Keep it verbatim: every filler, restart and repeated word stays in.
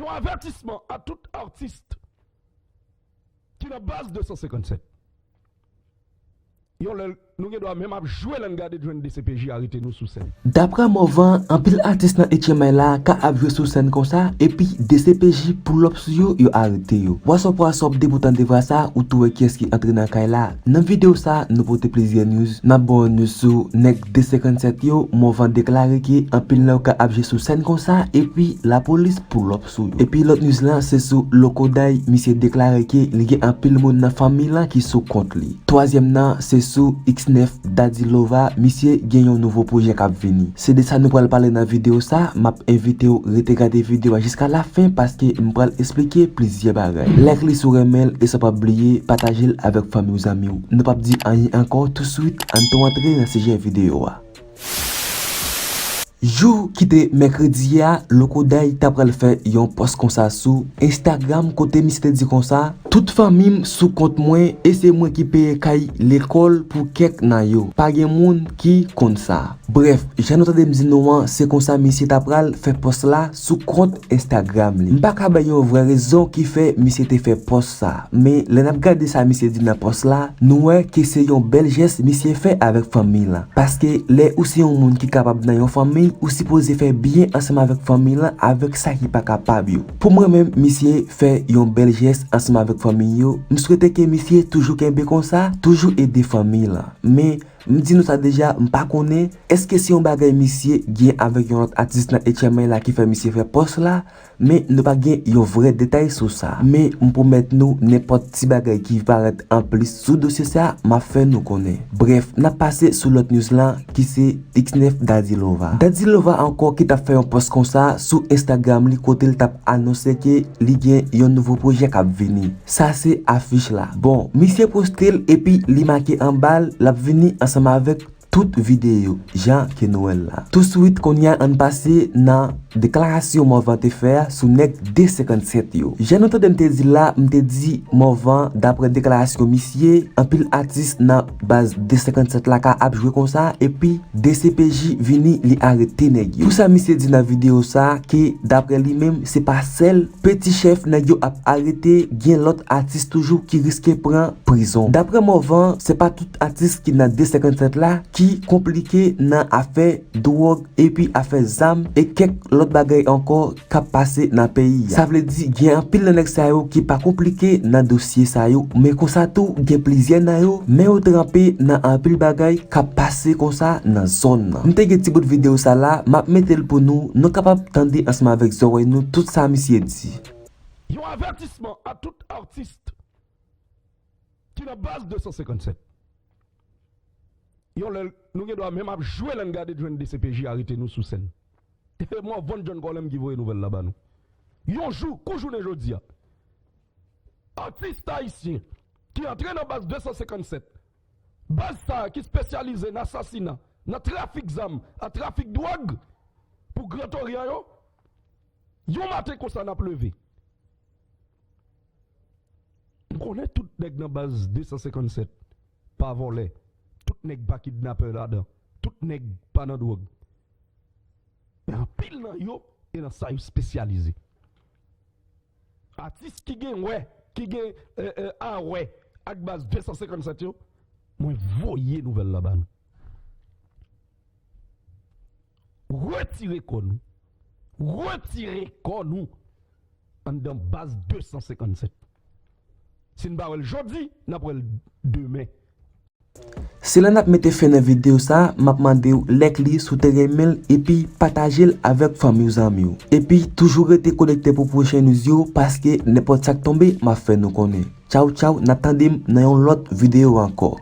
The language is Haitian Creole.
Yon avètisman a tout atis ki nan baz de san senkann sèt. Yon lè nou gen dwa menm ap jwe lè n gade jwenn D C P J arete nou sou sèn. Daprè Morvan, anpil atis nan H M I la ka ap jwe sou sèn konsa, epi D C P J pull up sou yo, yo arete yo. What's up, what's up, depi w tande vwa sa, ou tou wè kiyès ki antre nan kay la. Nan videyo sa, nou pote plizyè news. N ap ba w news sou nèg de senkann sèt yo, Morvan deklare ke anpil nan yo ka ap jwe sou sèn konsa, epi lapolis pull up sou yo. Epi lòt news lan, se sou Loco Day, misye deklare ke li gen anpil moun nan fanmi lan ki sou kont li. Twazyèm nan, se sou X nèf Daddy Lova, misye gen yon nouvo pwojè k ap vini. Se de sa nou pral pale nan videyo sa, m ap envite w rete gade videyo a jiska lafen paske m pral esplike plizyè bagay. Like li si w renmen l e san pa bliye pataje l avèk fanmi w, zanmi w. Nou p ap di anyen ankò, touswit ann tou antre nan sijè videyo a. Jou ki te mèkredi a, Loco Day ta pral fè yon pòs konsa sou Instagram kote misye te di konsa, tout fanmi m sou kont mwen e se mwen ki peye kay lekòl pou kèk nan yo. Pa gen moun ki konn sa. Brèf, jan nou tande m di nou an, se konsa misye ta pral fè pòs la sou kont Instagram li. M pa ka bay yon vrè rezon ki fè misye te fè pòs sa, men lè n ap gade sa misye di nan pòs la, nou wè ke se yon bèl jès misye fè avèk fanmi lan. Paske lè ou se yon moun ki kapab nan yon fanmi, ou sipoze fè byen ansanm avèk fanmi lan, avèk sa ki pa kapab yo. Pou mwen menm, misye fè yon bèl jès ansanm avèk fanmi yo. M swete ke misye toujou kenbe konsa, toujou ede fanmi lan. Men, m di nou sa deja, m pa konnen, èske se yon bagay misye gen avèk yon lòt atis nan H M I la ki fè misye fè pòs la? Men nou pa gen yon vrè detay sou sa. Men m pwomèt nou, nenpòt ti bagay ki parèt anplis sou dosye sa, m ap fè nou konnen. Brèf, n ap pase sou lòt news lan, ki se X nèf Daddy Lova. Daddy Lova ankò ki t ap fè yon pòs konsa sou Instagram li kote l t ap anonse ke li gen yon nouvo pwojè k ap vini. Sa se afich la. Bon, misye poste l epi li make anba l, l ap vini ansanm avèk tout videyo, jan ke nou wè l la. Touswit, kounye a, ann pase nan deklarasyon Morvan te fè a sou nèg de senkann sèt yo. Jan nou tande m te di l la, m te di Morvan, daprè deklarasyon misye, anpil atis nan baz de senkann sèt la ka ap jwe konsa, epi D C P J vini, li arete nèg yo. Pou sa misye di nan videyo sa, ke daprè li menm, se pa sèl Peti Chèf nèg yo ap arete, gen lòt atis toujou ki riske pran prizon. Daprè Morvan, se pa tout atis ki nan de senkann sèt la ki konplike nan afè dwòg epi afè zam e kèk lòt bagay ankò k ap pase nan peyi a. Sa vle di, gen anpil nan nèg sa yo ki pa konplike nan dosye sa yo, men konsa tou, gen plizyè nan yo, men yo tranpe nan anpil bagay k ap pase konsa nan zòn nan. M te gen ti bout videyo sa la, m ap mete l pou nou, nou kapab tande ansanm avèk zòrèy nou tout sa misye di. Yon avètisman a tout atis ki nan baz de san senkann sèt. Yon lè nou gen dwa menm ap jwe lè n gade jwenn D C P J arete nou sou sèn. Morvan John Colem ki voye nouvèl la ba nou. Yon jou, kou jounen jodi a, atis ayisyen ki antre nan baz de san senkann sèt, baz sa a ki espesyalize nan asasina, nan trafik zam, ak trafik dwòg pou Gran Toryan yo, yon maten konsa n ap leve. M konnen tout nèg nan baz de san senkann sèt pa vòlè. Tout nèg pa kidnapè ladan. Tout nèg pa nan dwòg. Men anpil nan yo, e nan sa yo espesyalize. Atis ki gen wè, ki gen, e, e, a wè ak baz de san senkann sèt yo, mwen voye nouvèl la ba nou. Retire kò nou. Retire kò nou anndan baz de san senkann sèt. Si n pa wè l jodi, n ap wè l demen. Se la n ap mete fen nan videyo sa, m ap mande w like li si w te renmen l epi pataje l avèk fanmi w, zanmi w. Epi toujou rete konekte pou pwochen news yo, paske nenpòt sa k tonbe, m ap fè nou konnen. Tchaw tchaw, n ap tande m nan yon lòt videyo ankò.